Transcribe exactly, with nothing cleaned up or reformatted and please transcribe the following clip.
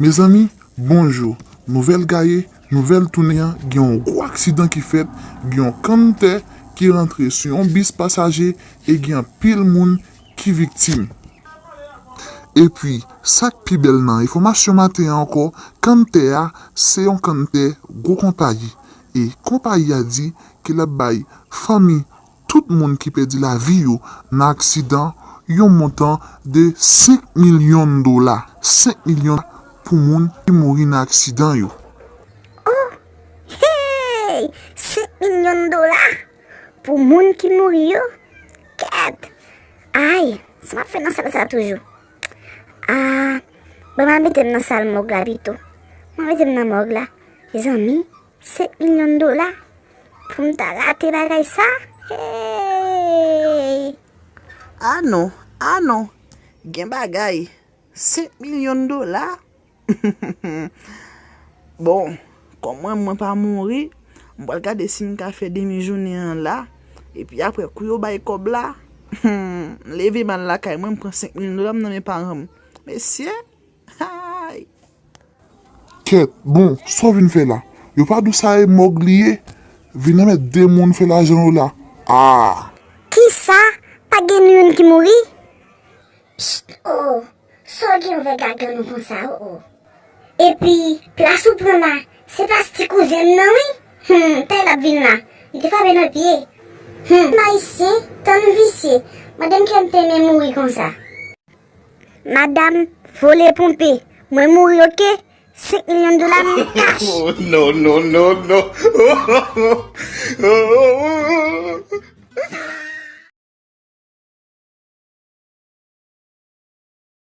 Mezanmi, bonjou. Nouvèl gaye, nouvèl tounen an, gen yon gwo aksidan ki fèt, gen yon kanntè ki rantre sou yon bis pasaje e gen anpil moun ki viktim. Epi, sa k pi bèl nan enfòmasyon maten an ankò, kanntè a se yon kanntè gwo konpayi. E konpayi a di ke l ap bay fanmi tout moun ki pèdi lavi yo nan aksidan yon montan de senk milyon dola. Senk milyon pou moun ki mouri nan aksidan yo. Oh! Hey! Senk milyon dola pou moun ki mouri yo? Kèt! Ay! Sa m ap fè nan sal sa toujou? Ah! Bon, m a mete m nan sal mòg la pito. M a mete m nan mòg la. Mezanmi, senk milyon dola pou m ta rate bagay sa? Hey! Ah non, ah non, gen bagay. Senk milyon dola? Bon, kòm mwen, mwen pa mouri, m pral gade si m ka fè demi jounen an la. Epi apre, kou yo bay kòb la, m leve m al lakay mwen, m pran senk milyon dola m nan men paran m. Mesye! Ay! Kèt, bon, sa w vin fè la? Yo pa di w sa e mòg li ye? Vin remèt de moun fè lajan yo la. Ah! Kisa? Pa gen youn ki mouri? Pst, oh! Sa w gen avèk gagann ou konsa, oh, oh? Epi, plas ou pran la, se plas ti kouzen m nan, wi. Hmm, tèl ap vin la. Li te frape nan pye. Hmm, m ayisyen, tann visye. Mande m kè m te renmen mouri konsa. Madanm, vole ponpe. Mwen mouri, oke? Senk milyon dola m kach. Oh, no, no, no, no.